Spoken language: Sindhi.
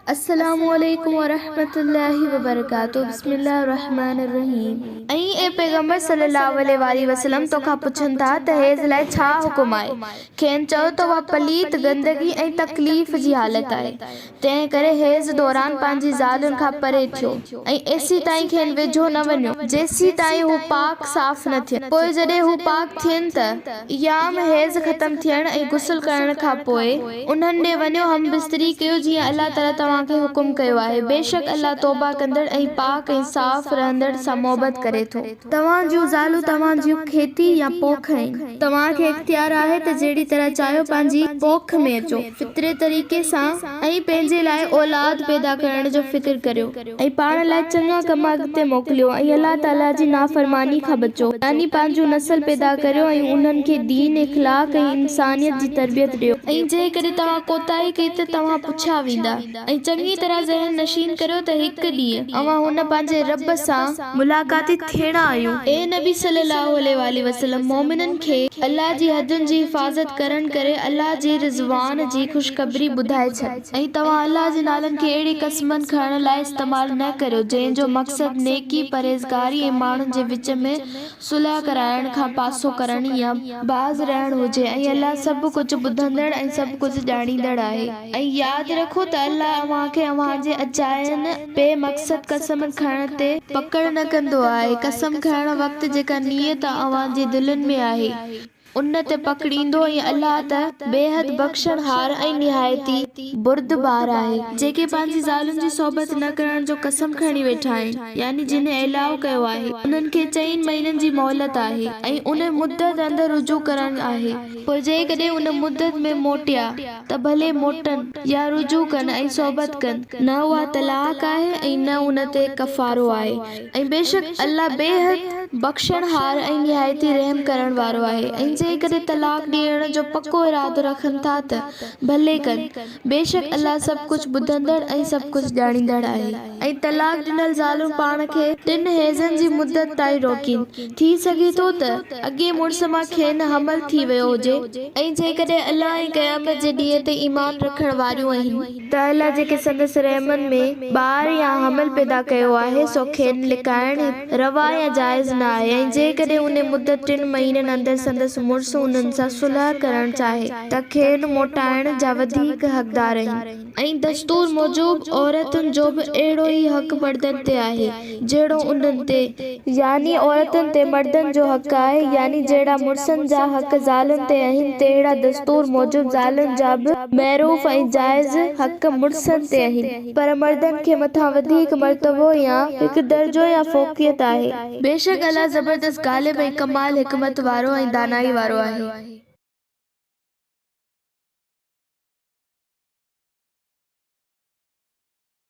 السلام عليڪم ورحمة الله وبرڪاته بسم الله الرحمن الرحيم. ۽ اي پيغمبر صلّي اللّٰه عليه واٰله وسلّم توکان پڇن ٿا ته حيض لاء ڇا حڪم آهي؟ کين چئو ته اها پليت، گندگي ۽ تڪليف جي حالت آهي، تنهن ڪري حيض دوران پنهنجي زالن کان پري ٿيو ۽ ايسيتائين کين ويجهو نه وڃو جيسيتائين هو پاڪ صاف نه ٿين، پوء جڏهن هو پاڪ ٿين ته ايام حيض ختم ٿيڻ ۽ غسل ڪرڻ کان پوء انهن ڏي وڃو هم بستري ڪيو جيئن الله تعالي توهان کي حڪم ڪيو آهي، بيشڪ الله توبه ڪندڙ ۽ پاڪ ۽ صاف رهندڙ سان محبت ڪري ٿو. توهان جون زالون توهان جون کيتي يا پوک آهن. توهان کي اختيار آهي ته جهڙي طرح چاهيو پنهنجي پوک ۾ اچو، فطري طريقي سان، ۽ پنهنجي لاء اولاد پيدا ڪرڻ جو فڪر ڪريو ۽ پاڻ لاء چڱا ڪم اڳتي موڪليو ۽ الله تعالي جي نافرماني کان بچو، يعني پنهنجو نسل پيدا ڪريو ۽ انهن کي دين، اخلاق ۽ انسانيت جي تربيت ڏيو. ۽ جيڪڏهن توهان ڪوتاهي ڪئي ته توهان پڇيا ويندا. ۽ چڱي طرح ذهن نشين ڪريو ته هڪ ڏينهن اوهان هن پنهنجي رب سان ملاقاتي ٿيڻا آهيون. اي نبي صلّي اللّٰه عليه واٰله وسلّم! مؤمنن کي الله جي حدن جي حفاظت ڪرڻ ڪري الله جي رضوان جي خوشخبري ٻڌائي ڇڏ. ۽ توهان الله جي نالن کي اهڙي قسمن کڻڻ لاء استعمال نه ڪريو جنهن جو مقصد نيڪي، پرهيزگاري ۽ ماڻهن جي وچ ۾ صلح ڪرائڻ کان پاسو ڪرڻ يا باز رهڻ هجي ۽ الله سڀ ڪجهه ٻڌندڙ ۽ سڀ ڪجهه ڄاڻيندڙ آهي. ۽ ياد رکو ته الله اوهان کي اوهان جي اجاين بي مقصد قسمن کڻڻ تي پڪڙ نه ڪندو آهي، قسم کڻڻ وقت جيڪا نيت اوهان جي دلين ۾ آهي، ان تي پڪڙيندو ۽ الله ته بيحد بخشڻهار ۽ نهايت ئي بردبار آهي. جيڪي پنهنجي زالن جي صحبت نه ڪرڻ جو قسم کڻي ويٺا آهن، يعني جن ايلاء ڪيو آهي، انهن کي چئن مهينن جي مهلت آهي ۽ ان مدت اندر رجوع ڪرڻ آهي، پوء جيڪڏهن ان مدت ۾ موٽيا ته ڀلي موٽن يا رجوع ڪن ۽ صحبت ڪن، نه اها طلاق آهي ۽ نه ان تي ڪفارو آهي. ۽ بيشڪ الله بيحد بخشڻهار ۽ نهايت ئي رحم ڪرڻ وارو آهي ۽ جيڪڏهن طلاق ڏيڻ جو پڪو ارادو رکن ٿا ته ڀلي ڪن، بيشڪ الله سڀ ڪجهه ٻڌندڙ ۽ سڀ ڪجهه ڄاڻيندڙ آهي. ۽ طلاق ڏنل زالون پاڻ کي ٽن حيضن جي مدت تائين روڪين، ٿي سگهي ٿو ته اڳئين مڙس مان کين حمل ٿي ويو هجي، ۽ جيڪڏهن الله ۽ قيامت جي ڏينهن تي ايمان رکڻ واريون آهن. ته الله جيڪي سندس رحمن ۾ ٻار يا حمل پيدا ڪيو آهي سو کين لڪائڻ روا يا جائز نه آهي ۽ جيڪڏهن انهي مدت ٽن مهينن اندر سندس مڙس انهن سان صلح ڪرڻ چاهي ته کين موٽائڻ جا وڌيڪ حقدار آهن. ۽ دستور موجب عورتن جو به اهڙو ئي حق مردن تي آهي جهڙو انهن تي، يعني عورتن تي مردن جو حق آهي، يعني جهڙا مڙسن جا حق زالن تي آهن تهڙا دستور موجب زالن جا به معروف ۽ جائز حق مڙسن تي آهن، پر مردن کي مٿان وڌيڪ مرتبو يا هڪ درجو يا فوقيت آهي. بيشڪ الله زبردست غالب ۽ ڪمال حڪمت وارو ۽ دانائي وارو آهي.